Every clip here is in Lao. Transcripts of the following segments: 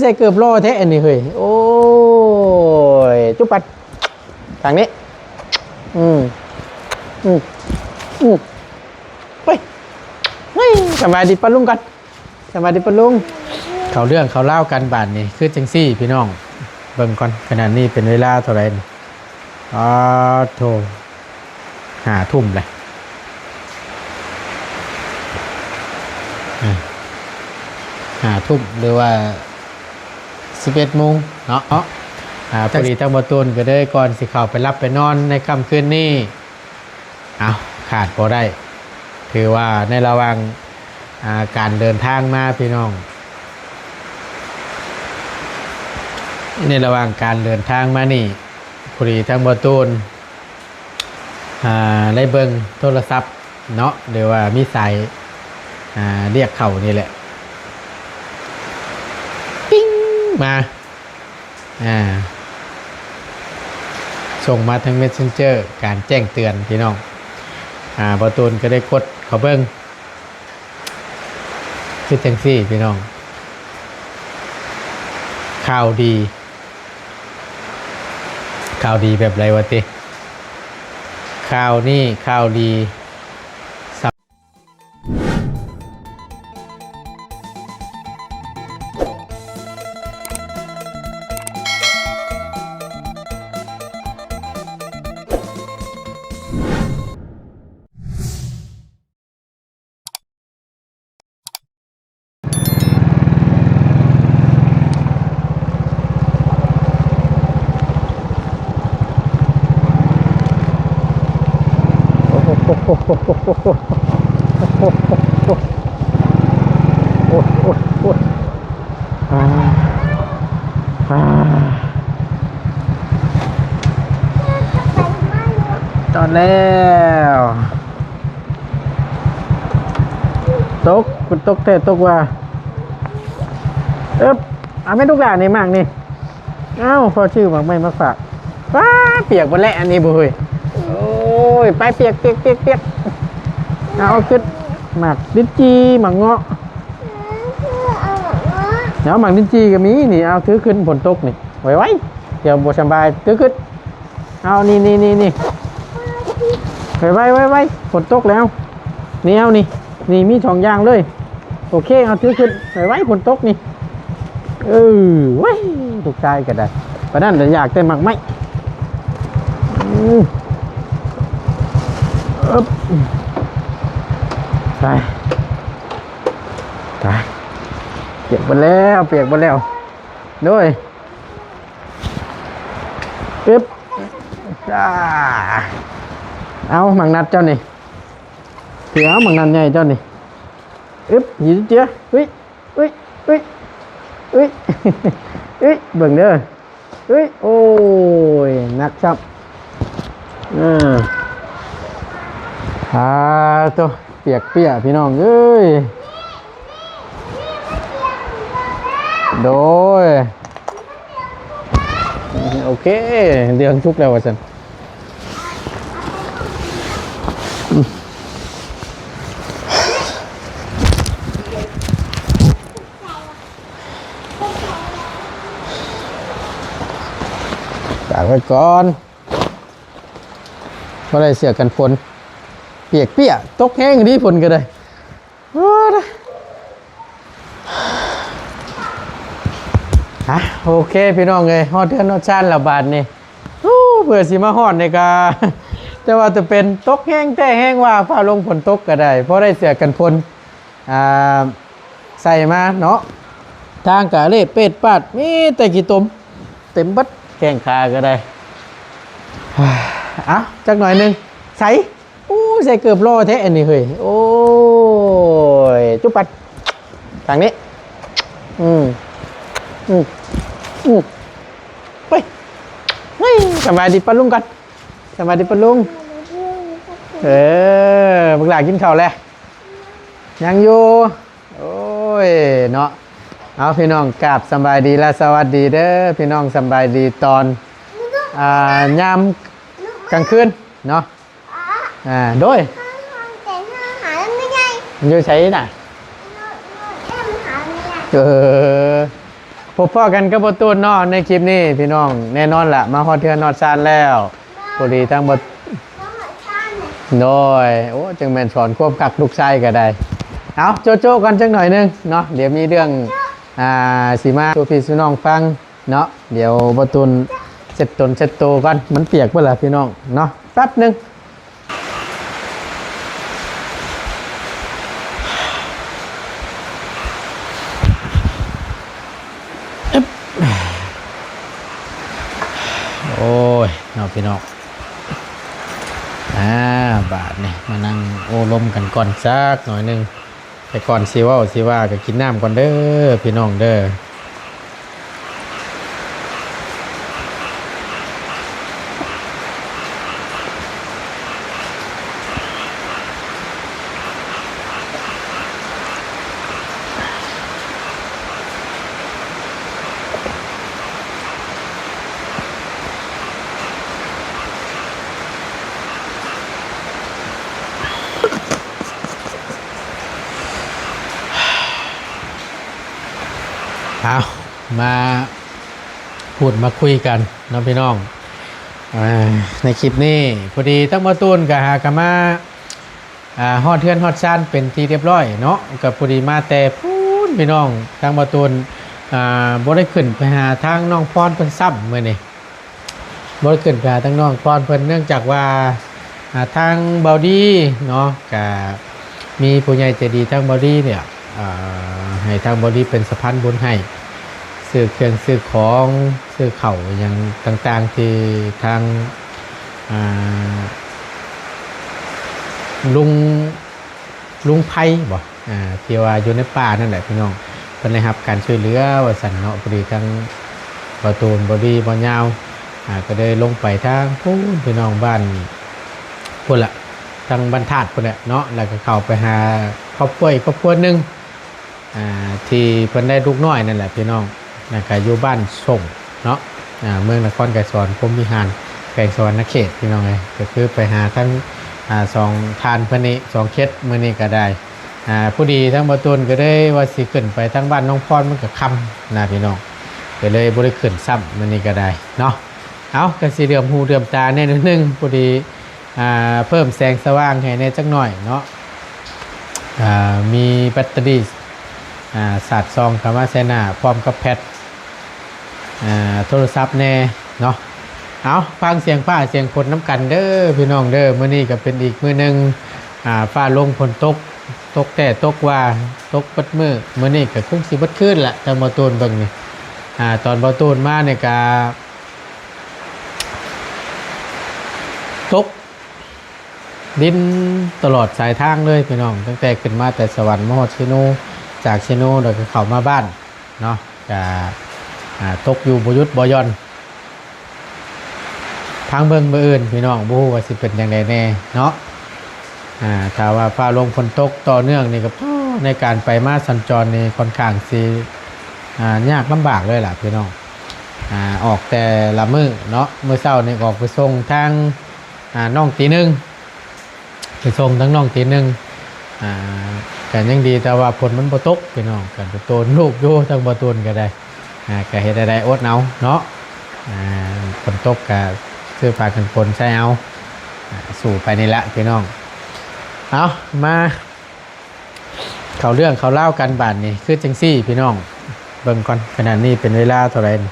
ໃສ່ເກີບຫຼໍ່ແທ້ອັນນີ້ເຮີ້ຍ. ໂອ້ຍ ຈຸບປັດ ທາງນີ້ ອືມ ອືມ ອືມ ໄປ ເຮີ້ຍ ສະບາຍດີປ້າລຸງກ່ອນ ສະບາຍດີປ້າລຸງ. ເຂົ້າເລື່ອງເຂົ້າລາວກັນບາດນີ້ ຄືຈັ່ງຊີ້ພີ່ນ້ອງ ເບິ່ງກ່ອນ ຂະນະນີ້ເປັນເວລາເທົ່າໃດນີ້? ອາໂທ້ ຫ້າທຸ່ມແລ້ວ ອາ ຫ້າທຸ່ມ ຫຼືວ່າສິບເອັດໂມງເນາະ. ອາ ພໍດີທາງບ່າວຕູນກໍເລີຍ ກ່ອນຊິເຂົ້າໄປຫຼັບໄປນອນໃນຄ່ຳຄືນນີ້ ເອົ້າ ຂາດບໍ່ໄດ້ ຖືວ່າໃນລະຫວ່າງ ອາ ການເດີນທາງມາພີ່ນ້ອງ ໃນລະຫວ່າງການເດີນທາງມານີ້ ພໍດີທາງບ່າວຕູນ ອາ ໄດ້ເບິ່ງໂທລະສັບເນາະ ຫຼືວ່າມີສາຍ ອາ ລຽກເຂົ້ານີ້ແຫຼະ ປິ້ງມາ ອາ ສົ່ງມາທາງ Messenger ການແຈ້ງເຕືອນພີ່ນ້ອງ. ອາ ບ່າວຕູນກໍໄດ້ກົດເຂົ້າເບິ່ງ ຄືຈັ່ງຊີ້ພີ່ນ້ອງ ຂ່າວດີ ຂ່າວດີແບບໃດວະຕິ? ຂ່າວນີ້ຂ່າວດີ. ໂອ້ຍ ໂອ້ຍ ໂອ້ຍ ອາ ອາ ຕອນແລ້ວ ຕົກ ຝົນຕົກແທ້ຕົກວ່າ ເອີບ ເອົາແມ່ລູກຫຼານນີ້ ໝາກນີ້ ເອົ້າ ພໍ່ຊື້ໝາກໄມ້ມາຝາກ ວ້າ ປຽກເບິດແລ້ວອັນນີ້ ໂອ້ຍ ໂອ້ຍ ໄປ ປຽກ ປຽກ ປຽກ ປຽກ ເອົາຂຶ້ນ ໝາກລິນຈີ່ ໝາກເງາະ ເອົາ ໝາກລິນຈີ່ກໍມີນີ້ ເອົາ ຖືຂຶ້ນ ຝົນຕົກນີ້ ໄວໆ ດຽວບໍ່ສະບາຍ ຖືຂຶ້ນ ເອົາ ນີ້ ນີ້ ນີ້ ນີ້ ໄວໆ ໄວໆ ຝົນຕົກແລ້ວ ນີ້ ເອົາ ນີ້ ນີ້ ມີສອງຢ່າງເລີຍ ໂອເຄ ເອົາ ຖືຂຶ້ນ ໄວໆ ຝົນຕົກນີ້ ເອີ ເວີຍ ລູກຊາຍກໍໄດ້ ປານນັ້ນລະ ຢາກແຕ່ໝາກໄມ້ ອືມ ອຶບ ໄປ ໄປ ປຽກເບິດແລ້ວ ປຽກເບິດແລ້ວ ໂດຍ ອຶບ ອາ ເອົາ ໝາກນັດເຈົ້ານີ້ ເອົາ ໝາກນັດໃຫຍ່ເຈົ້ານີ້ ອຶບ ຍິງເຈ້ຍ ອຸ້ຍ ອຸ້ຍ ອຸ້ຍ ອຸ້ຍ ອຸ້ຍ ເບິ່ງເດີ ອຸ້ຍ ໂອ້ຍ ໜັກຊ້ຳ ເອີ ອາໂທ້ ປຽກເປຍພີ່ນ້ອງເອີຍ ໂດຍ ໂອເຄ ເດືອງສຸກແລ້ວວ່າຊັ້ນ ຕາກໄວ້ກ່ອນ ບໍ່ໄດ້ເສື້ອກັນຝົນ ປຽກເປຍ ຕົກແຮງດີຝົນກໍໄດ້ ໂອ້ຍ ອ່ະ ໂອເຄພີ່ນ້ອງເອີຍ ຮອດເຮືອນຮອດຊານແລ້ວບາດນີ້ ໂອ້ ເພື່ອຊິມາຮອດນີ້ກະ ແຕ່ວ່າຈະເປັນຕົກແຮງແທ້ແຮງວ່າ ຟ້າລົງຝົນຕົກກໍໄດ້ ພໍໄດ້ເສື້ອກັນຝົນ ອ່າ ໃສ່ມາເນາະ ທາງກະເລະເປດປາດ ມີແຕ່ຂີ້ຕົມ ເຕັມເບິດ ແຂ້ງຂາກໍໄດ້ ເອົ້າ ຈັກໜ້ອຍໜຶ່ງ ໃສ່ ໂອ້ ໃສ່ເກີບຫຼໍ່ແທ້ອັນນີ້ເຮີ້ຍ ໂອ້ຍ ຈຸບປັດ ທາງນີ້ ອືມ ອືມ ອືມ ໄປ ເຮີ້ຍ ສະບາຍດີປ້າລຸງກ່ອນ ສະບາຍດີປ້າລຸງ ເອີ ບັກຫຼ້າກິນເຂົ້າແລ້ວ ຍັງຢູ່ ໂອ້ຍ ເນາະ ເອົາ ພີ່ນ້ອງ ກາບສະບາຍດີ ແລະ ສະຫວັດດີເດີ ພີ່ນ້ອງ ສະບາຍດີຕອນ ອ່າ ຍາມກາງຄືນເນາະ ອ່າ ໂດຍ ຢູ່ໃສນະ ເອີ ພົບພໍ້ກັນກັບບໍ່ຕູນເນາະ ໃນຄລິບນີ້ພີ່ນ້ອງ. ແນ່ນອນລະ ມາຮອດເຮືອນຮອດຊານແລ້ວ. ພໍດີທັງບໍ່ ໂດຍ ໂອ້ ຈັ່ງແມ່ນສອນຄວາມຄັກລູກຊາຍກໍໄດ້. ເອົາ ໂຈະໆກັນຈັກໜ້ອຍໜຶ່ງເນາະ ດຽວມີເລື່ອງ ອ່າ ຊິມາສູ່ພີ່ສູ່ນ້ອງຟັງເນາະ. ດຽວບໍ່ຕູນເຊັດຕົນເຊັດໂຕກ່ອນ ມັນປຽກເບິດລະພີ່ນ້ອງເນາະ ແປັບໜຶ່ງ. ໂອ້ຍ ເນາະພີ່ນ້ອງ ອ່າ ບາດນີ້ມານັ່ງໂອ້ລົມກັນກ່ອນຈັກໜ້ອຍໜຶ່ງ. ແຕ່ກ່ອນຊິເວົ້າຊິວ່າກໍກິນນ້ຳກ່ອນເດີພີ່ນ້ອງເດີ. ເອົາ ມາ ພູດມາຄຸຍກັນເນາະພີ່ນ້ອງ. ອ່າ ໃນຄລິບນີ້ພໍດີທັງບໍ່ຕູນກໍຫາກະມາ ອ່າ ຮອດເຮືອນຮອດຊານເປັນທີ່ຮຽບຮ້ອຍເນາະ. ກໍພໍດີມາແຕ່ພຸ້ນພີ່ນ້ອງ ທັງບໍ່ຕູນ ອ່າ ບໍ່ໄດ້ຂຶ້ນໄປຫາທາງນ້ອງພອນເພິ່ນຊ້ຳມື້ນີ້. ບໍ່ໄດ້ຂຶ້ນໄປຫາທາງນ້ອງພອນເພິ່ນ ເນື່ອງຈາກວ່າ ອ່າ ທາງເບົາດີເນາະ ກະມີຜູ້ໃຫຍ່ໃຈດີທາງເບົາດີເນຍ ອ່າ ໃຫ້ທາງເບົາດີເປັນສະພານບຸນໃຫ້ ຊື້ເຄື່ອງຊື້ຂອງ ຊື້ເຂົ້າຫຍັງຕ່າງໆ ທີ່ທາງ ອ່າ ລຸງ ລຸງໄພບໍ ອ່າ ທີ່ວ່າຢູ່ໃນປ່ານັ້ນແຫຼະພີ່ນ້ອງ ເພິ່ນໄດ້ຮັບການຊ່ວຍເຫຼືອວ່າຊັ້ນເນາະ. ພໍດີທັງບ່າວຕູນ ບ່າວດີ ບ່າວຍາວ ອ່າ ກໍໄດ້ລົງໄປທາງພຸ້ນພີ່ນ້ອງ ບ້ານພຸ້ນລະ ທາງບ້ານທາດພຸ້ນແຫຼະເນາະ. ແລ້ວກໍເຂົ້າໄປຫາຄອບຄົວອີກຄອບຄົວໜຶ່ງ ອ່າ ທີ່ເພິ່ນໄດ້ລູກນ້ອຍນັ້ນແຫຼະພີ່ນ້ອງ ແລ້ວກໍຢູ່ບ້ານສົງເນາະ ອ່າ ເມືອງນະຄອນໄກສອນພົມວິຫານ ແຂວງສະຫວັນນະເຂດ ພີ່ນ້ອງເອີຍ. ກໍຄືໄປຫາທັງ ອ່າ ສອງທ່ານເພິ່ນນີ້ ສອງເຂດ ມື້ນີ້ກໍໄດ້ ອ່າ ພໍດີທັງບ່າວຕູນກໍເລີຍວ່າຊິຂຶ້ນໄປທາງບ້ານນ້ອງພອນ ມັນກໍຄ່ຳນະພີ່ນ້ອງ ກໍເລີຍບໍ່ໄດ້ຂຶ້ນຊ້ຳມື້ນີ້ກໍໄດ້ເນາະ. ເອົາ ກໍຊິເຫຼື້ອມຫູເຫຼື້ອມຕາແດ່ໜ້ອຍໜຶ່ງ ພໍດີ ອ່າ ເພີ່ມແສງສະຫວ່າງໃຫ້ແດ່ຈັກໜ້ອຍເນາະ. ອ່າ ມີແບັດເຕີຣີ ອ່າ ສາດສ່ອງເຂົ້າມາໃສ່ໜ້າ ພ້ອມກັບແພັດ ອ່າ ໂທລະສັບແດ່ເນາະ. ເອົາ ຟັງສຽງຟ້າສຽງຝົນນຳກັນເດີພີ່ນ້ອງເດີ. ມື້ນີ້ກໍເປັນອີກມື້ໜຶ່ງ ອ່າ ຟ້າລົງຝົນຕົກ ຕົກແທ້ຕົກວ່າ ຕົກເບິດມື້. ມື້ນີ້ກໍຄົງຊິເບິດຄືນລະ ທາງບ່າວຕູນເບິ່ງນີ້ ອ່າ ຕອນບ່າວຕູນມານີ້ກໍຕົກ ດິນຕະຫຼອດສາຍທາງເລີຍພີ່ນ້ອງ ຕັ້ງແຕ່ຂຶ້ນມາແຕ່ສະຫວັນມາຮອດເຊໂນ ຈາກເຊໂນແລ້ວກໍເຂົ້າມາບ້ານເນາະ ກະ ອ່າ ຕົກຢູ່ບໍ່ຢຸດບໍ່ຢ່ອນ. ຟັງເບິ່ງມື້ອື່ນພີ່ນ້ອງ ບໍ່ຮູ້ວ່າຊິເປັນຈັ່ງໃດແດ່ເນາະ. ອ່າ ຖ້າວ່າຟ້າລົງຝົນຕົກຕໍ່ເນື່ອງນີ້ກໍ ໃນການໄປມາສັນຈອນນີ້ຄ່ອນຂ້າງຊິ ອ່າ ຍາກລຳບາກເລີຍລະພີ່ນ້ອງ. ອ່າ ອອກແຕ່ລະມື້ເນາະ ມື້ເຊົ້ານີ້ອອກໄປສົ່ງທາງ ອ່າ ນ້ອງຕີໜຶ່ງ ໄປສົ່ງທັງນ້ອງຕີໜຶ່ງ ອ່າ ກໍຍັງດີແຕ່ວ່າຝົນມັນບໍ່ຕົກພີ່ນ້ອງ ກໍໄປໂຕນລູກຢູ່ ທັງບ່າວຕູນກໍໄດ້ ອ່າ ກໍເຮັດໃດໆ ອົດເອົາເນາະ. ອ່າ ຝົນຕົກກໍຊື້ຜ້າກັນຝົນໃສ່ເອົາ ອ່າ ສູ້ໄປນີ້ແຫຼະພີ່ນ້ອງ. ເອົາ ມາ ເຂົ້າເລື່ອງເຂົ້າລາວກັນບາດນີ້ ຄືຈັ່ງຊີ້ພີ່ນ້ອງ ເບິ່ງກ່ອນ ຂະນະນີ້ເປັນເວລາເທົ່າໃດນີ້?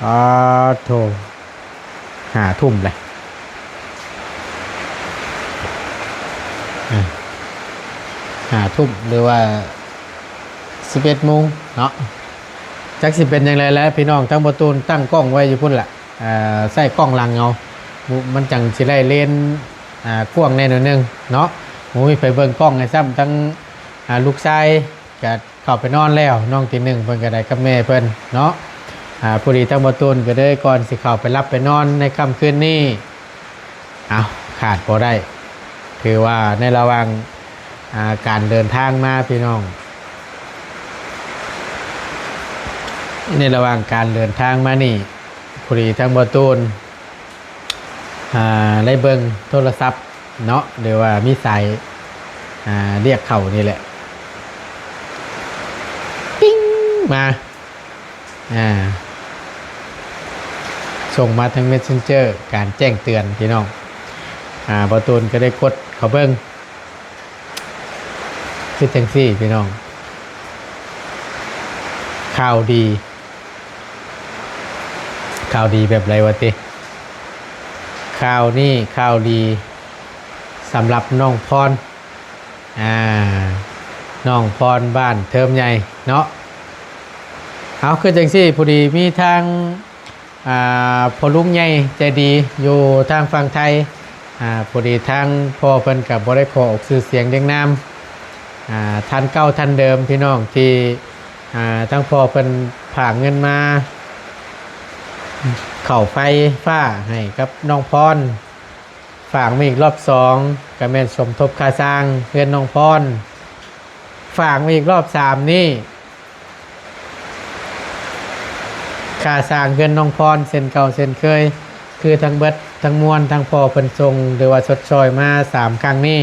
ອາໂທ້ ຫ້າທຸ່ມແລ້ວ ຫ້າທຸ່ມ ຫຼືວ່າສິບເອັດໂມງເນາະ. ຈັກຊິເປັນຈັ່ງໃດແຫຼະພີ່ນ້ອງ ທັງບ່າວຕູນຕັ້ງກ້ອງໄວ້ຢູ່ພຸ້ນລະ ເອີ ໃຊ້ກ້ອງຫຼັງເອົາ ມັນຈັ່ງຊິໄດ້ເລນ ອ່າ ກວ້າງແດ່ໜ້ອຍໜຶ່ງເນາະ ບໍ່ມີໃຜເບິ່ງກ້ອງໃຫ້ຊ້ຳ. ທັງ ອ່າ ລູກຊາຍກໍເຂົ້າໄປນອນແລ້ວ ນ້ອງຕີໜຶ່ງເພິ່ນກໍໄດ້ກັບແມ່ເພິ່ນເນາະ. ອ່າ ພໍດີທາງບ່າວຕູນກໍເລີຍ ກ່ອນຊິເຂົ້າໄປຫຼັບໄປນອນໃນຄ່ຳຄືນນີ້ ເອົາ ຂາດບໍ່ໄດ້ ຖືວ່າໃນລະຫວ່າງ ອ່າ ການເດີນທາງມາພີ່ນ້ອງ ໃນລະຫວ່າງການເດີນທາງມານີ້ ພໍດີທາງບ່າວຕູນ ອ່າ ໄດ້ເບິ່ງໂທລະສັບເນາະ ຫຼືວ່າມີສາຍ ອ່າ ລຽກເຂົ້ານີ້ແຫຼະ ປິ້ງມາ ອ່າ ສົ່ງມາທາງ Messenger ການແຈ້ງເຕືອນພີ່ນ້ອງ. ອ່າ ບ່າວຕູນກໍໄດ້ກົດເຂົ້າເບິ່ງ ຄືຈັ່ງຊີ້ພີ່ນ້ອງ. ຂ່າວດີ ຂ່າວດີແບບໃດວະຕິ? ຂ່າວນີ້ຂ່າວດີສຳລັບນ້ອງພອນ ອ່າ ນ້ອງພອນບ້ານເທີມໃຫຍ່ເນາະ. ເອົາ ຄືຈັ່ງຊີ້ ພໍດີມີທາງ ອ່າ ພໍ່ລຸງໃຫຍ່ໃຈດີຢູ່ທາງຝັ່ງໄທ ອ່າ ພໍດີທາງພໍ່ເພິ່ນກໍບໍ່ໄດ້ຂໍອອກຊື່ສຽງລຽງນາມ ອ່າ ທ່ານເກົ່າທ່ານເດີມພີ່ນ້ອງ ທີ່ ອ່າ ທາງພໍ່ເພິ່ນຝາກເງິນມາເຂົ້າໄຟຟ້າໃຫ້ກັບນ້ອງພອນ ຝາກມາອີກລອບສອງ ກໍແມ່ນສົມທົບຄ່າສ້າງເຮືອນນ້ອງພອນ ຝາກມາອີກລອບສາມນີ້ ຄ່າສ້າງເຮືອນນ້ອງພອນເຊັ່ນເກົ່າເຊັ່ນເຄີຍ ຄືທັງເບິດທັງມວນ ທັງພໍ່ເພິ່ນສົ່ງ ຫຼືວ່າຊົດຊ່ອຍມາສາມຄັ້ງນີ້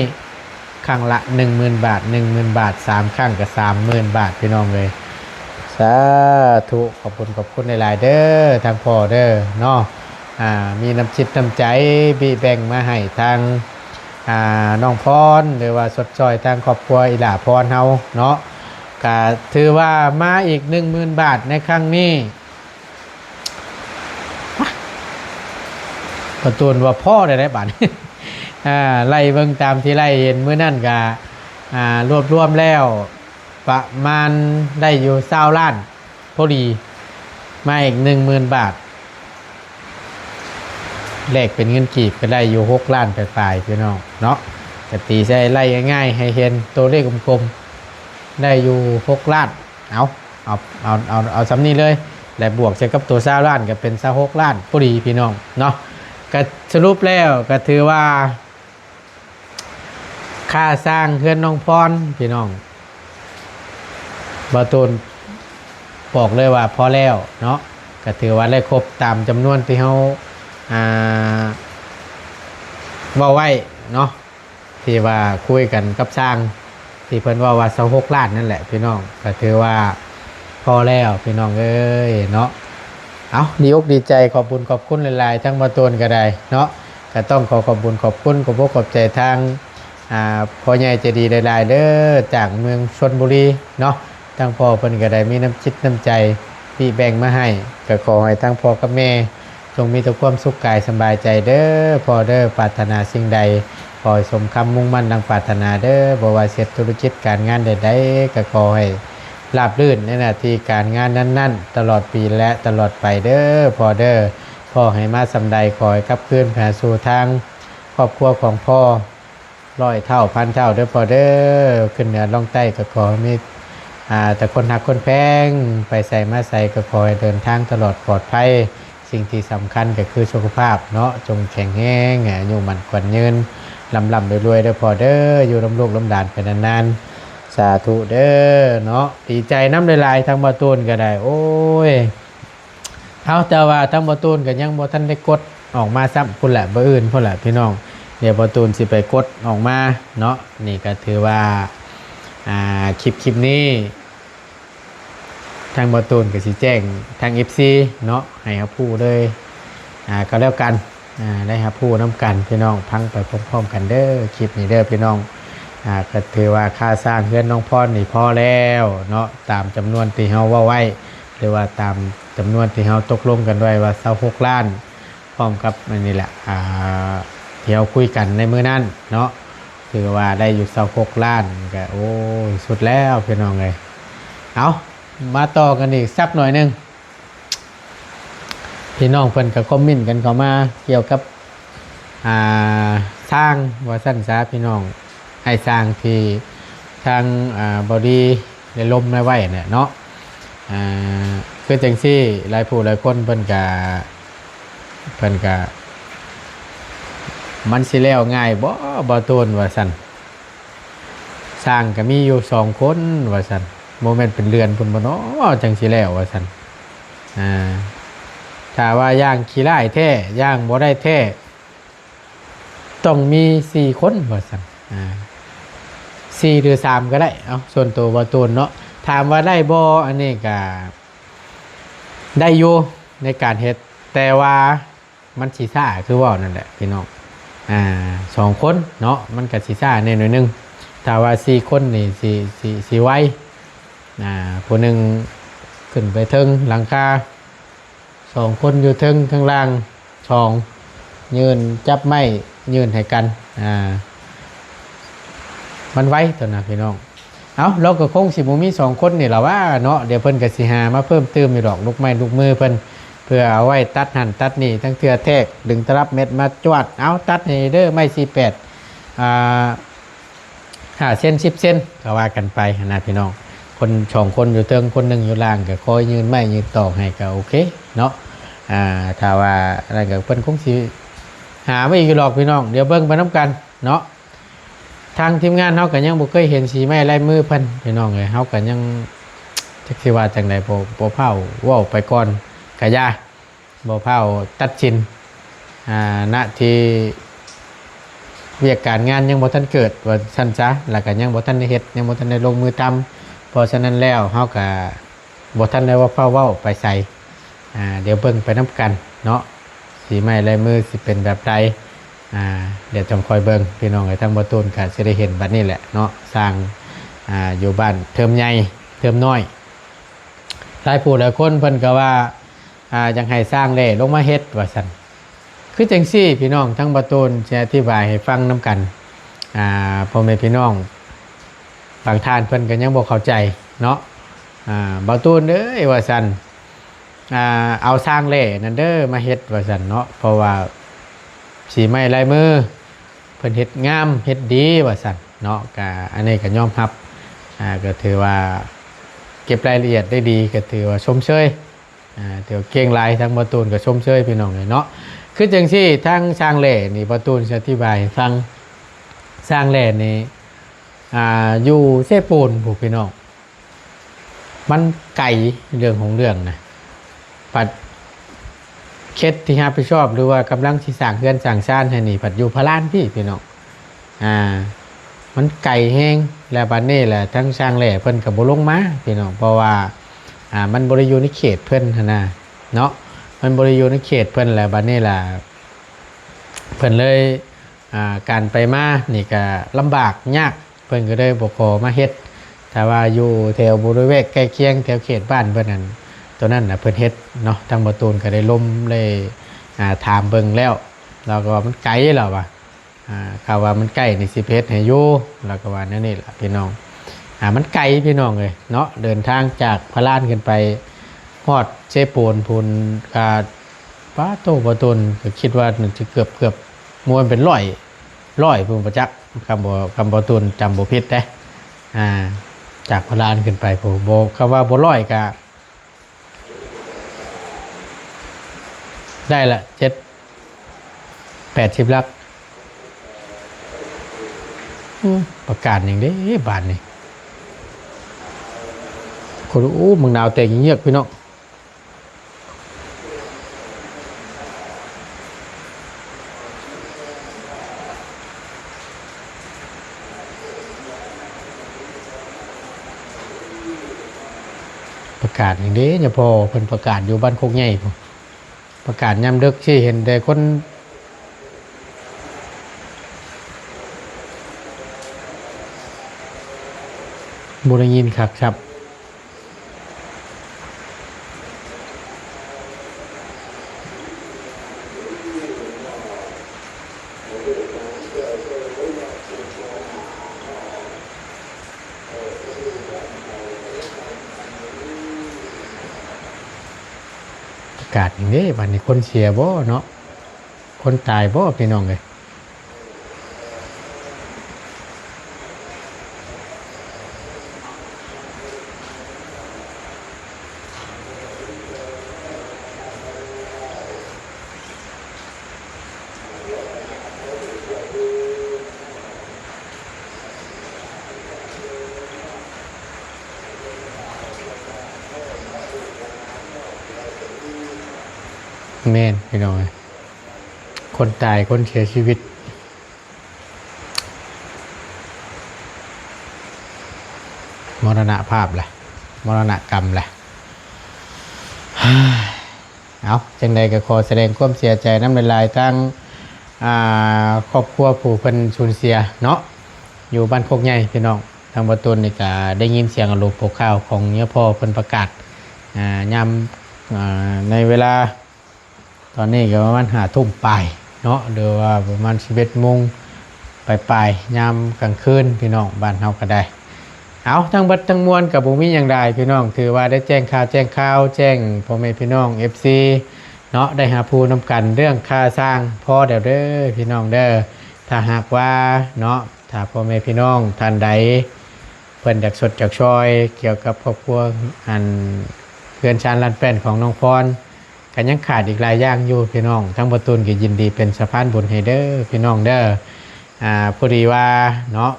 ຄັ້ງລະໜຶ່ງໝື່ນບາດ ໜຶ່ງໝື່ນບາດ ສາມຄັ້ງກໍສາມໝື່ນບາດ ພີ່ນ້ອງເອີຍ. ສາທຸ ຂອບຄຸນ ຂອບຄຸນຫຼາຍໆເດີ ທາງພໍ່ເດີເນາະ. ອ່າ ມີນ້ຳຈິດນ້ຳໃຈບິແບ່ງມາໃຫ້ທາງ ອ່າ ນ້ອງພອນ ຫຼືວ່າຊົດຊ່ອຍທາງຄອບຄົວອີ່ຫຼ້າພອນເຮົາເນາະ ກະຖືວ່າມາອີກໜຶ່ງໝື່ນບາດໃນຄັ້ງນີ້. ປະຕູນວ່າພໍໄດ້ໄດ໋ບາດນີ້ ອ່າ ໄລ່ເບິ່ງຕາມທີ່ໄລ່ເຫັນມື້ນັ້ນກະ ອ່າ ລວບລວມແລ້ວປະມານໄດ້ຢູ່ຊາວລ້ານ ພໍດີ ມາອີກໜຶ່ງໝື່ນບາດ ແລກເປັນເງິນກີບກໍໄດ້ຢູ່ຫົກລ້ານປາຍໆ ພີ່ນ້ອງເນາະ. ກະຕີໃສ່ໄລ່ງ່າຍໆ ໃຫ້ເຫັນຕົວເລກກົມໆ ໄດ້ຢູ່ຫົກລ້ານ. ເອົາ ເອົາ ເອົາ ເອົາ ເອົາສ່ຳນີ້ເລີຍ ແລະບວກໃສ່ກັບຕົວຊາວລ້ານ ກໍເປັນຊາວຫົກລ້ານ ພໍດີ ພີ່ນ້ອງເນາະ. ກະສະຫຼຸບແລ້ວກໍຖືວ່າ ຄ່າສ້າງເຮືອນນ້ອງພອນ ພີ່ນ້ອງ ບ່າວຕູນບອກເລີຍວ່າພໍແລ້ວເນາະ ກໍຖືວ່າໄດ້ຄົບຕາມຈຳນວນທີ່ເຮົາ ອ່າ ເວົ້າໄວ້ເນາະ ທີ່ວ່າຄຸຍກັນກັບຊ່າງ ທີ່ເພິ່ນເວົ້າວ່າຊາວຫົກລ້ານນັ້ນແຫຼະ ພີ່ນ້ອງ ກໍຖືວ່າພໍແລ້ວ ພີ່ນ້ອງເອີຍເນາະ. ເອົາ ດີອົກດີໃຈ ຂອບບຸນຂອບຄຸນຫຼາຍໆ ທັງບ່າວຕູນກໍໄດ້ເນາະ ກໍຕ້ອງຂໍຂອບບຸນຂອບຄຸນ ຂອບອົກຂອບໃຈທາງ ອ່າ ພໍ່ໃຫຍ່ໃຈດີຫຼາຍໆເດີ ຈາກເມືອງຊົນບູລີເນາະ. ທາງພໍ່ເພິ່ນກໍໄດ້ມີນ້ຳຈິດນ້ຳໃຈທີ່ແບ່ງມາໃຫ້ ກໍຂໍໃຫ້ທັງພໍ່ກັບແມ່ຈົ່ງມີແຕ່ຄວາມສຸກກາຍສະບາຍໃຈເດີພໍ່ເດີ. ປາດຖະໜາສິ່ງໃດ ຂໍໃຫ້ສົມຄຳມຸ່ງໝັ້ນດັ່ງປາດຖະໜາເດີ. ບໍ່ວ່າເຮັດທຸລະກິດການງານໃດໆ ກໍຂໍໃຫ້ລາບລື່ນໃນໜ້າທີ່ການງານນັ້ນໆ ຕະຫຼອດປີ ແລະ ຕະຫຼອດໄປເດີພໍ່ເດີ. ພໍ່ໃຫ້ມາສ່ຳໃດ ຂໍໃຫ້ກັບຄືນໄປຫາສູ່ທາງຄອບຄົວຂອງພໍ່ ຮ້ອຍເທົ່າພັນເທົ່າເດີພໍ່ເດີ. ຂຶ້ນເໜືອລົງໃຕ້ກໍຂໍໃຫ້ມີ ອ່າ ແຕ່ຄົນຮັກຄົນແພງ ໄປໃສມາໃສກໍຂໍໃຫ້ເດີນທາງຕະຫຼອດປອດໄພ. ສິ່ງທີ່ສຳຄັນກໍຄືສຸຂະພາບເນາະ ຈົ່ງແຂງແຮງ ໃຫ້ອາຍຸໝັ້ນຂວັນຍືນ ລ່ຳໆລວຍໆເດີພໍ່ເດີ. ຢູ່ນຳລູກນຳຫຼານໄປນານໆ ສາທຸເດີເນາະ. ດີໃຈນຳຫຼາຍໆ ທາງບ່າວຕູນກໍໄດ້ ໂອ້ຍ ເອົາ ແຕ່ວ່າທາງບ່າວຕູນກໍຍັງບໍ່ທັນໄດ້ກົດອອກມາຊ້ຳ ພຸ້ນແຫຼະ ມື້ອື່ນພຸ້ນແຫຼະພີ່ນ້ອງ. ດຽວບ່າວຕູນຊິໄປກົດອອກມາເນາະ. ນີ້ກໍຖືວ່າ ອ່າ ຄລິບ ຄລິບນີ້ ທາງບ່າວຕູນກໍຊິແຈ້ງທາງ ເອັຟຊີ ເນາະ ໃຫ້ຮັບຮູ້ເລີຍ ອ່າ ກໍແລ້ວກັນ ອ່າ ໄດ້ຮັບຮູ້ນຳກັນ ພີ່ນ້ອງ ຟັງໄປພ້ອມໆກັນເດີ ຄລິບນີ້ເດີພີ່ນ້ອງ. ອ່າ ກໍຖືວ່າຄ່າສ້າງເຮືອນນ້ອງພອນນີ້ພໍແລ້ວເນາະ ຕາມຈຳນວນທີ່ເຮົາເວົ້າໄວ້ ຫຼືວ່າຕາມຈຳນວນທີ່ເຮົາຕົກລົງກັນໄວ້ວ່າຊາວຫົກລ້ານ ພ້ອມກັບອັນນີ້ແຫຼະ ອ່າ ທີ່ເຮົາຄຸຍກັນໃນມື້ນັ້ນເນາະ ຖືວ່າໄດ້ຢູ່ຊາວຫົກລ້ານ ກໍ ໂອ້ຍ ສຸດແລ້ວພີ່ນ້ອງເອີຍ. ເອົາ ມາຕໍ່ກັນອີກສັກໜ້ອຍໜຶ່ງ ພີ່ນ້ອງເພິ່ນກໍຄອມເມັນກັນເຂົ້າມາກ່ຽວກັບ ອ່າ ຊ່າງວ່າຊັ້ນຊະພີ່ນ້ອງ ອ້າຍຊ່າງທີ່ທາງ ອ່າ ບໍ່ດີໄດ້ລົມມາໄວ້ແຫຼະເນາະ. ອ່າ ຄືຈັ່ງຊີ້ ຫຼາຍຜູ້ຫຼາຍຄົນເພິ່ນກະ ເພິ່ນກະ ມັນຊິແລ້ວງ່າຍບໍ່ ບ່າວຕູນວ່າຊັ້ນ ຊ່າງກໍມີຢູ່ສອງຄົນວ່າຊັ້ນ ບໍ່ແມ່ນເປັນເດືອນພຸ້ນບໍ່ນໍ ຈັ່ງຊິແລ້ວວ່າຊັ້ນ. ອ່າ ຖ້າວ່າຢ່າງຂີ້ຮ້າຍແທ້ ຢ່າງບໍ່ໄດ້ແທ້ ຕ້ອງມີສີ່ຄົນວ່າຊັ້ນ ອ່າ ສີ່ຫຼືສາມກໍໄດ້ ເອົາ ສ່ວນໂຕບ່າວຕູນເນາະ. ຖາມວ່າໄດ້ບໍ່ ອັນນີ້ກໍ ໄດ້ຢູ່ໃນການເຮັດ ແຕ່ວ່າມັນຊິຊ້າຄືເວົ້ານັ້ນແຫຼະພີ່ນ້ອງ. ອ່າ ສອງຄົນເນາະ ມັນກໍຊິຊ້າແດ່ໜ້ອຍໜຶ່ງ. ຖ້າວ່າສີ່ຄົນນີ້ຊິ ຊິ ຊິໄວ. ອ່າ ຜູ້ໜຶ່ງຂຶ້ນໄປເທິງຫຼັງຄາ, ສອງຄົນຢູ່ເທິງ ຂ້າງລ່າງສອງ ຢືນຈັບໄມ້ຍື່ນໃຫ້ກັນ. ອ່າ ມັນໄວຕົວນະພີ່ນ້ອງ. ເອົ້າ ລາວກໍຄົງຊິບໍ່ມີສອງຄົນນີ້ລະຫວາເນາະ, ດຽວເພິ່ນກໍຊິຫາມາເພີ່ມຕື່ມຢູ່ດອກ ລູກໄມ້ລູກມືເພິ່ນ ເພື່ອເອົາໄວ້ຕັດຫັ້ນຕັດນີ້, ທັງເທື່ອແທກດຶງຕະລັບເມັດມາຈວດ, ເອົາ ຕັດໃຫ້ເດີ ໄມ້ສີ່ແປດ ອ່າ ຫ້າເຊັນ ສິບເຊັນ ກໍວ່າກັນໄປຫັ້ນນະພີ່ນ້ອງ. ຄົນສອງຄົນຢູ່ເທິງ ຄົນໜຶ່ງຢູ່ລ່າງ ກໍຄອຍຍື່ນໄມ້ຍື່ນຕອກໃຫ້ ກໍໂອເຄເນາະ. ອ່າ ຖ້າວ່ານັ້ນກໍເພິ່ນຄົງຊິຫາມາອີກຢູ່ດອກພີ່ນ້ອງ, ດຽວເບິ່ງໄປນຳກັນເນາະ. ທາງທີມງານເຮົາກໍຍັງບໍ່ເຄີຍເຫັນສີໄມ້ລາຍມືເພິ່ນພີ່ນ້ອງເອີຍ, ເຮົາກໍຍັງຈັກຊິວ່າຈັ່ງໃດ, ບໍ່ ບໍ່ພ້າວເວົ້າໄປກ່ອນກະຢ່າ, ບໍ່ພ້າວຕັດສິນ. ອ່າ ນະທີ່ວຽກການງານຍັງບໍ່ທັນເກີດວ່າຊັ້ນຊະ, ແລ້ວກໍຍັງບໍ່ທັນໄດ້ເຮັດ ຍັງບໍ່ທັນໄດ້ລົງມືທຳ, ເພາະສະນັ້ນແລ້ວເຮົາກໍບໍ່ທັນໄດ້ວ່າຟ້າວເວົ້າໄປໃສ. ອ່າ ດຽວເບິ່ງໄປນຳກັນເນາະ, ສີໄມ້ລາຍມືຊິເປັນແບບໃດ. ອ່າ ດຽວຈັ່ງຄ່ອຍເບິ່ງພີ່ນ້ອງເອີຍ. ທາງບໍ່ຕູນກໍຊິໄດ້ເຫັນບັດນີ້ແຫຼະເນາະ, ຊ່າງ ອ່າ ຢູ່ບ້ານເທີມໃຫຍ່ເທີມນ້ອຍ. ຫຼາຍຜູ້ຫຼາຍຄົນເພິ່ນກໍວ່າ ອ່າ ຢາກໃຫ້ຊ່າງແຫຼ້ລົງມາເຮັດວ່າຊັ້ນ. ຄືຈັ່ງຊີ້ພີ່ນ້ອງ, ທາງບໍ່ຕູນຊິອະທິບາຍໃຫ້ຟັງນຳກັນ. ອ່າ ພໍ່ແມ່ພີ່ນ້ອງບາງທ່ານເພິ່ນກໍຍັງບໍ່ເຂົ້າໃຈເນາະ. ອ່າ ບໍ່ຕູນເອີຍວ່າຊັ້ນ, ອ່າ ເອົາຊ່າງແຫຼ້ນັ້ນເດີມາເຮັດວ່າຊັ້ນເນາະ, ເພາະວ່າສີໄມ້ລາຍມືເພິ່ນເຮັດງາມເຮັດດີວ່າຊັ້ນເນາະ. ກະອັນນີ້ກໍຍອມຮັບ, ອ່າ ກໍຖືວ່າເກັບລາຍລະອຽດໄດ້ດີ, ກໍຖືວ່າຊົມເຊີຍ. ອ່າ ຖືວ່າເກັ່ງຫຼາຍ, ທາງບໍ່ຕູນກໍຊົມເຊີຍພີ່ນ້ອງເອີຍເນາະ. ຄືຈັ່ງຊີ້ ທາງຊ່າງແຫຼ້ນີ້ ບໍ່ຕູນຊິອະທິບາຍໃຫ້ຟັງ. ຊ່າງແຫຼ້ນີ້ ອ່າ ຢູ່ເຊໂປນພຸ້ນພີ່ນ້ອງ, ມັນໄກເລື່ອງຂອງເລື່ອງນະ, ບັດເຂດທີ່ຮັບຜິດຊອບ ຫຼືວ່າກຳລັງຊິສ້າງເຮືອນສ້າງຊານໃຫ້ນີ້ ບັດຢູ່ພະລານພີ້ພີ່ນ້ອງ. ອ່າ ມັນໄກແຮງ ແລ້ວບັດນີ້ແຫຼະ ທາງຊ່າງແຫຼ້ເພິ່ນກໍບໍ່ລົງມາພີ່ນ້ອງ, ເພາະວ່າ ອ່າ ມັນບໍ່ໄດ້ຢູ່ໃນເຂດເພິ່ນຫັ້ນນະເນາະ, ມັນບໍ່ໄດ້ຢູ່ໃນເຂດເພິ່ນ. ແລ້ວບັດນີ້ລະ ເພິ່ນເລີຍ ອ່າ ການໄປມານີ້ກໍລຳບາກຍາກ, ເພິ່ນກໍເລີຍບໍ່ຂໍມາເຮັດ. ຖ້າວ່າຢູ່ແຖວບໍລິເວນໃກ້ຄຽງ ແຖວເຂດບ້ານເພິ່ນນັ້ນ ຕົວນັ້ນນະເພິ່ນເຮັດເນາະ. ທາງບໍ່ຕູນກໍໄດ້ລົມ ໄດ້ ອ່າ ຖາມເບິ່ງແລ້ວ, ລາວກໍວ່າມັນໄກ ລາວວ່າ ອ່າ ເຂົາວ່າມັນໃກ້ນີ້ ຊິໄປເຮັດໃຫ້ຢູ່, ລາວກໍວ່າແນວນີ້ລະພີ່ນ້ອງ. ອ່າ ມັນໄກພີ່ນ້ອງເອີຍເນາະ, ເດີນທາງຈາກພະລານຂຶ້ນໄປຮອດເຊໂປນພຸ້ນ. ອ່າ ປາໂຕ ບໍ່ຕູນກໍຄິດວ່າມັນຊິເກືອບ ເກືອບ ບໍ່ແມ່ນເປັນຮ້ອຍ ຮ້ອຍພຸ້ນບໍ່ຈັກ, ຄຳບໍ່ ຄຳບໍ່ຕູນຈຳບໍ່ຜິດເດ້. ອ່າ ຈາກພະລານຂຶ້ນໄປພຸ້ນ ບໍ່ ຄຳວ່າບໍ່ຮ້ອຍກໍ ໄດ້ລະ ເຈັດ ແປດສິບຫຼັກ. ອືມ ປາກາດຫຍັງເດ້ບາດນີ້. ໂອ້ ບັກນາວແຕກເຍືອກໆ ພີ່ນ້ອງ. ປະກາດຫຍັງເດ້ ຍາພໍ່ເພິ່ນປະກາດຢູ່ບ້ານໂຄກໃຫຍ່ພຸ້ນ, ປະກາດຍາມດຶກຊິເຫັນແຕ່ຄົນບໍ່ໄດ້ຍິນຄັກຊ້ຳ. ປະກາດຫຍັງເດ້ ບາດນີ້ຄົນເສຍບໍ່ເນາະ ຄົນຕາຍບໍ່ ພີ່ນ້ອງເອີຍ. ແມ່ນ ພີ່ນ້ອງເອີຍ. ຄົນຕາຍ ຄົນເສຍຊີວິດ ມໍລະນະພາບລະ ມໍລະນະກຳລະ. ເອົາ ຈັ່ງໃດກໍຂໍສະແດງຄວາມເສຍໃຈນຳຫຼາຍໆ ທັງ ອ່າ ຄອບຄົວຜູ້ເພິ່ນສູນເສຍເນາະ ຢູ່ບ້ານໂຄກໃຫຍ່ພີ່ນ້ອງ. ທາງບ່າວຕູນນີ້ກໍໄດ້ຍິນສຽງອາລົມໂພຄາວຂອງເມຍພໍ່ເພິ່ນປະກາດ ອ່າ ຍາມ ອ່າ ໃນເວລາ ຕອນນີ້ກໍປະມານຫ້າທຸ່ມປາຍເນາະ ຫຼືວ່າປະມານສິບເອັດໂມງປາຍໆ ຍາມກາງຄືນພີ່ນ້ອງ ບ້ານເຮົາກໍໄດ້. ເອົາ ທັງເບິດທັງມວນກໍບໍ່ມີຫຍັງຫຼາຍພີ່ນ້ອງ ຖືວ່າໄດ້ແຈ້ງຂ່າວແຈ້ງຄາວ ແຈ້ງພໍ່ແມ່ພີ່ນ້ອງ ເອັຟຊີ ເນາະ ໄດ້ຮັບຮູ້ນຳກັນເລື່ອງຄ່າສ້າງພໍແລ້ວເດີພີ່ນ້ອງເດີ. ຖ້າຫາກວ່າເນາະ ຖ້າພໍ່ແມ່ພີ່ນ້ອງທ່ານໃດ ເພິ່ນຢາກຊົດຢາກຊ່ອຍກ່ຽວກັບຄອບຄົວ ອັນ ເຮືອນຊານລານແປ້ນຂອງນ້ອງພອນ ກໍຍັງຂາດອີກຫຼາຍຢ່າງຢູ່ພີ່ນ້ອງ. ທາງບ່າວຕູນກໍຍິນດີເປັນສະພານບຸນໃຫ້ເດີພີ່ນ້ອງເດີ. ອ່າ ພໍດີວ່າເນາະ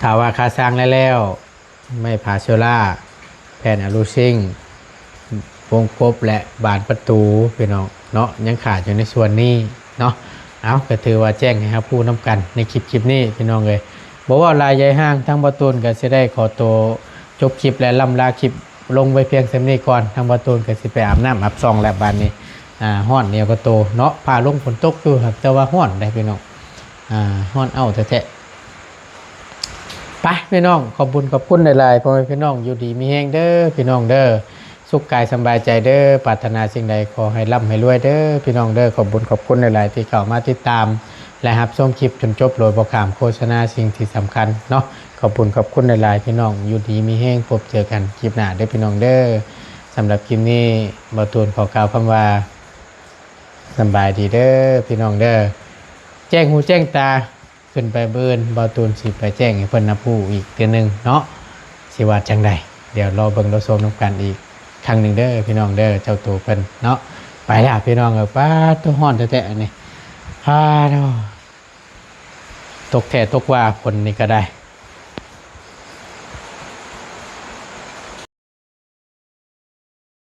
ຖ້າວ່າຄ່າສ້າງແລ້ວໆ ໄມ້ຜາໂຊລາ ແຜ່ນອະລູຊິງ ວົງກົບ ແລະ ບານປະຕູພີ່ນ້ອງເນາະ ຍັງຂາດຢູ່ໃນສ່ວນນີ້ເນາະ. ເອົາ ກໍຖືວ່າແຈ້ງໃຫ້ຮັບຮູ້ນຳກັນໃນຄລິບ ຄລິບນີ້ພີ່ນ້ອງເອີຍ. ບໍ່ເວົ້າຫຼາຍໃຫຍ່ຫ່າງ ທາງບ່າວຕູນກໍຊິໄດ້ຂໍໂຕຈົບຄລິບ ແລະ ລ່ຳລາຄລິບລົງໄວ້ພຽງສ່ຳນີ້ກ່ອນ. ທາງບ່າວຕູນກໍຊິໄປອາບນ້ຳອາບຊ່ອງແລ້ວບາດນີ້ ອ່າ ຮ້ອນໜຽວກະໂຕເນາະ. ຟ້າລົງຝົນຕົກຢູ່ ແຕ່ວ່າຮ້ອນໄດ໋ພີ່ນ້ອງ ອ່າ ຮ້ອນເອົ້າແທ້ໆ. ໄປພີ່ນ້ອງ ຂອບບຸນຂອບຄຸນຫຼາຍໆ ພໍ່ແມ່ພີ່ນ້ອງ ຢູ່ດີມີແຮງເດີພີ່ນ້ອງເດີ ສຸກກາຍສຳບາຍໃຈເດີ. ປາດຖະໜາສິ່ງໃດຂໍໃຫ້ລ່ຳໃຫ້ລວຍເດີພີ່ນ້ອງເດີ. ຂອບບຸນຂອບຄຸນຫຼາຍໆ ທີ່ເຂົ້າມາຕິດຕາມ ແລະ ຮັບຊົມຄລິບຈົນຈົບໂດຍບໍ່ຂ້າມໂຄສະນາ. ສິ່ງທີ່ສຳຄັນເນາະ ຂອບບຸນຂອບຄຸນຫຼາຍໆ ພີ່ນ້ອງ ຢູ່ດີມີແຮງ ພົບເຈີກັນຄລິບໜ້າເດີພີ່ນ້ອງເດີ. ສຳລັບຄລິບນີ້ ບ່າວຕູນຂໍກ່າວຄຳວ່າ ສຳບາຍດີເດີພີ່ນ້ອງເດີ. ແຈ້ງຫູແຈ້ງຕາ ຂຶ້ນໄປມື້ອື່ນ ບ່າວຕູນຊິໄປແຈ້ງໃຫ້ເພິ່ນຮັບຮູ້ອີກເທື່ອໜຶ່ງເນາະ ຊິວ່າຈັ່ງໃດ. ດຽວລໍເບິ່ງລໍຊົມນຳກັນອີກຄັ້ງໜຶ່ງເດີພີ່ນ້ອງເດີ ເຈົ້າໂຕເພິ່ນເນາະ. ໄປລະພີ່ນ້ອງເອີຍ ປາດໂທ້ ຮ້ອນແທ້ໆ ອັນນີ້ ອາ ໂທ້ ຕົກແທ້ຕົກວ່າຝົນນີ້ກໍໄດ້